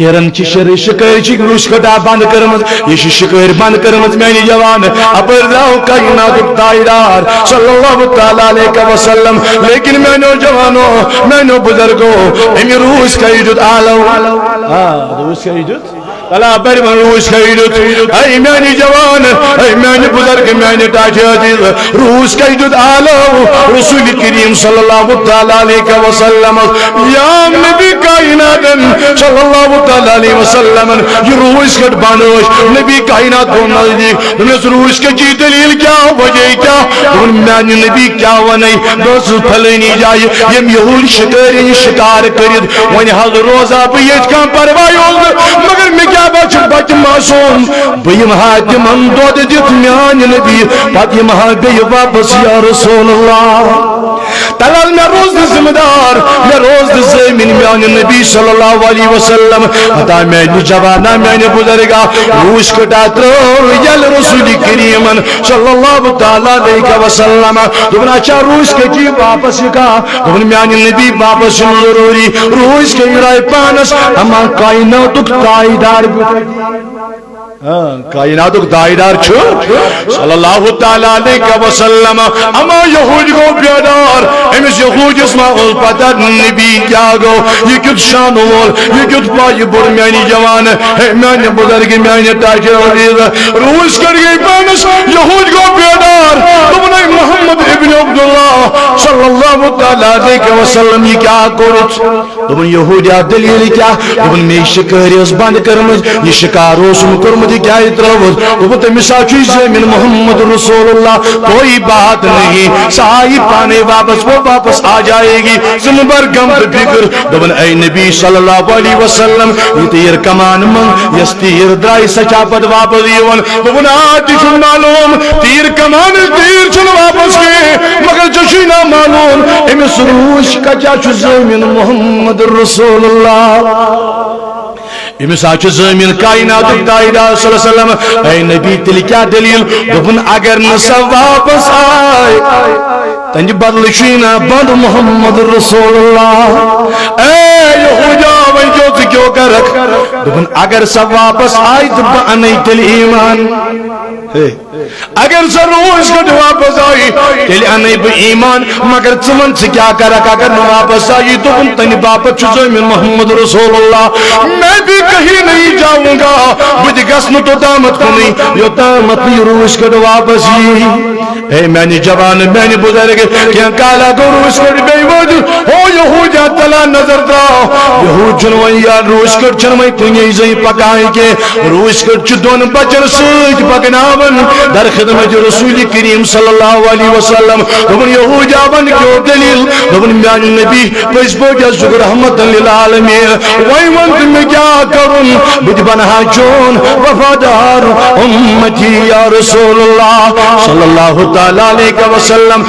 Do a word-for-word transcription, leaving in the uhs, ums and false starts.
ہیرن چھ شر شکٲرۍ چھ روٗسۍ کٔٹا بند کٔرمٕژ، یہِ چھِ شکٲرۍ بند کٔرمٕژ میانہِ جوان۔ اپٲرۍ درٛاو کائناتُک تاجدار صلی اللہ تعالیٰ علیہ وسلم، لیکن میانیو جوانو، میانیو بزرگو، أمۍ روٗسۍ کٔٹۍ دیُت آلو۔ آ، روٗسۍ کٔٹۍ دیُت۔ اللہ اپٲرۍ وَن روٗسۍ کٔٹۍ دیُت۔ اے میانہِ جوان، اے میانہِ بزرگ، میانہِ ٹاٹھہِ عزیز، روٗسۍ کٔٹۍ دیُت آلو رسول کریم صلی اللہ تعالیٰ علیہ وسلم۔ یا نبی کائناتن صلی اللہ تعالیٰ علیہ وسلم، یہِ روٗسۍ کٔٹۍ بند ٲسۍ، نبی کائنات گوٚو نزدیٖک۔ دوٚپنس، روٗسۍ کٔٹۍ، یہِ دٔلیٖل کیٛاہ، وجہ کیٛاہ؟ دوٚپُن، میانہِ نبی کیٛاہ ونے، بہٕ ٲسٕس پھلٲنی جایہِ، یِم یہوٗدۍ شکٲرۍ یہِ شکار کٔرِتھ، وۄنۍ حظ روزا بہٕ ییٚتہِ، کانٛہہ پرواے اوس نہٕ، مگر مےٚ کیٛاہ، بہٕ چھُس بچہٕ معصوم، بہٕ یِمہٕ ہا تِمن دۄد دِتھ میانہِ نبی، پتہٕ یِمہٕ ہا بیٚیہِ واپس یا رسول اللہ۔ تلال مےٚ روز نہٕ ذمہٕ دار، مےٚ روز نہٕ زٲمِن میانہِ نبی صلی اللہ علیہ وسلم۔ ہتا میانہِ جوانا، میانہِ بزرگا، روٗسۍ کٔٹا ترٲو ییٚلہِ رسول کریمن صلی اللہ تعالیٰ علیہ وسلم۔ دوٚپُن، اچھا، روٗسۍ کٔٹۍ واپس یہِ کانٛہہ؟ دوٚپُن، میانہِ نبی واپس یُن ضروٗری۔ روٗسۍ کٔٹۍ درٛاے پانس، اما کائناتُک تاجدار بیوٗٹھ۔ ہاں، کائناتُک تاجدار چھُ صلی اللہ تعالیٰ علیہ وسلم۔ اما یہوٗدۍ گوٚو بیدار، أمِس یہوٗدِس ما اوس پتہ نبی کیٛاہ گوٚو، یہِ کیُتھ شان وول، یہِ کیُتھ پایہِ بوٚڑ میانہِ جوان، ہے میانہِ بزرگ، میانہِ ٹاٹھہِ عزیز۔ روٗسۍ کٔٹۍ گٔے پانس، یہوٗدۍ گوٚو بیدار، دوٚپُن، اے محمد ابن عبداللہ صلی اللہ تعالیٰ علیہ وسلم، یہِ کیٛاہ کوٚرُتھ؟ دوٚپُن، یہوٗدیا، دٔلیٖل کیٛاہ؟ دوٚپُن، مےٚ یہِ شِکٲرۍ ٲس بنٛد کٔرمٕژ، یہِ شِکار اوسُم کوٚرمُت، یہِ کیٛازِ ترٛٲوٕتھ؟ دوٚپُن، تٔمِس ہا چھُے زٲمِن محمد رسول اللہ، کوئی بات نہیں، سۄ آیہِ پانے واپس، وہ واپس آ جائے گی، ژٕ مہٕ بر غم تہٕ فِکر۔ دوٚپُن، اے نبی صلی اللہ علیہ وسلم، یہِ تیٖر کمان منٛز یۄس تیٖر درٛاے، سۄ چھا پتہٕ واپس یِوان؟ دوٚپُن، آ، تہِ چھُم معلوم، تیٖر کمان تیٖر چھُنہٕ واپس کینٛہہ، مگر ژےٚ چھُے نا معلوم، أمِس روٗسۍ کٔٹۍ چھُ زٲمِن محمد رسول اللہ۔ أمِس ہا چھُ زٲمِن کائناتُک تاجدار صلی اللہ علیہ وسلم۔ اے نبی، تیٚلہِ کیٛاہ دٔلیٖل؟ دوٚپُن، اگر نہٕ سۄ واپس آے، تہنٛدِ بدلہٕ چھُے نا بنٛد محمد رسول اللہ۔ اے یہوٗدیا، وۄنۍ کیٛاہ، ژٕ کیٛاہ کرکھ؟ دوٚپُن، اگر سۄ واپس آے تہٕ بہٕ انے تیٚلہِ ایمان۔ ہے، اگر سۄ روٗسۍ کٔٹۍ واپس آیہِ، تیٚلہِ اَنَے بہٕ ایمان۔ مگر ژٕ وَن، ژٕ کیٛاہ کَرَکھ اگر نہٕ واپس آیہِ؟ دوٚپُن، تَمہِ باپتھ چھُ زٲمِن محمد رسول اللہ، میں بھی کہیں نہیں جاؤں گا۔ بہٕ تہِ گژھٕ نہٕ توٚتامَتھ کُنُے، یوٚتامَتھ نہٕ یہِ روٗسۍ کٔٹۍ واپس یی۔ اے میانہِ جوان، میانہِ بزرگ، کینٛہہ کالا گوٚو روٗسۍ کٔٹۍ بیٚیہِ وٲتِتھ۔ ہو یہوٗدیا، تَلہ نظر ترٛاو، یہوٗد چھُنہٕ وۄنۍ یا روٗسۍ کٔٹۍ چھِنہٕ وۄنۍ کُنی زٔنۍ پکان کینٛہہ۔ روٗسۍ کٔٹۍ چھِ دۄن بچن سۭتۍ پکناوان در خدمت رسول کریم صلی اللہ علیہ وسلم۔ دوٚپُن، یہوٗدیا، وَن کیٛاہ دٔلیٖل؟ دوٚپُن، میٛانہِ نبی، پٔزۍ پٲٹھۍ ہا چھُکھ رحمت للعالمین۔ وۄنۍ وَن تہٕ مےٚ کیٛاہ کَرُن؟ بہٕ تہِ بنہٕ ہا چون وفادار امتی یا رسول اللہ صلی اللہ تعالیٰ علیہ وسلم۔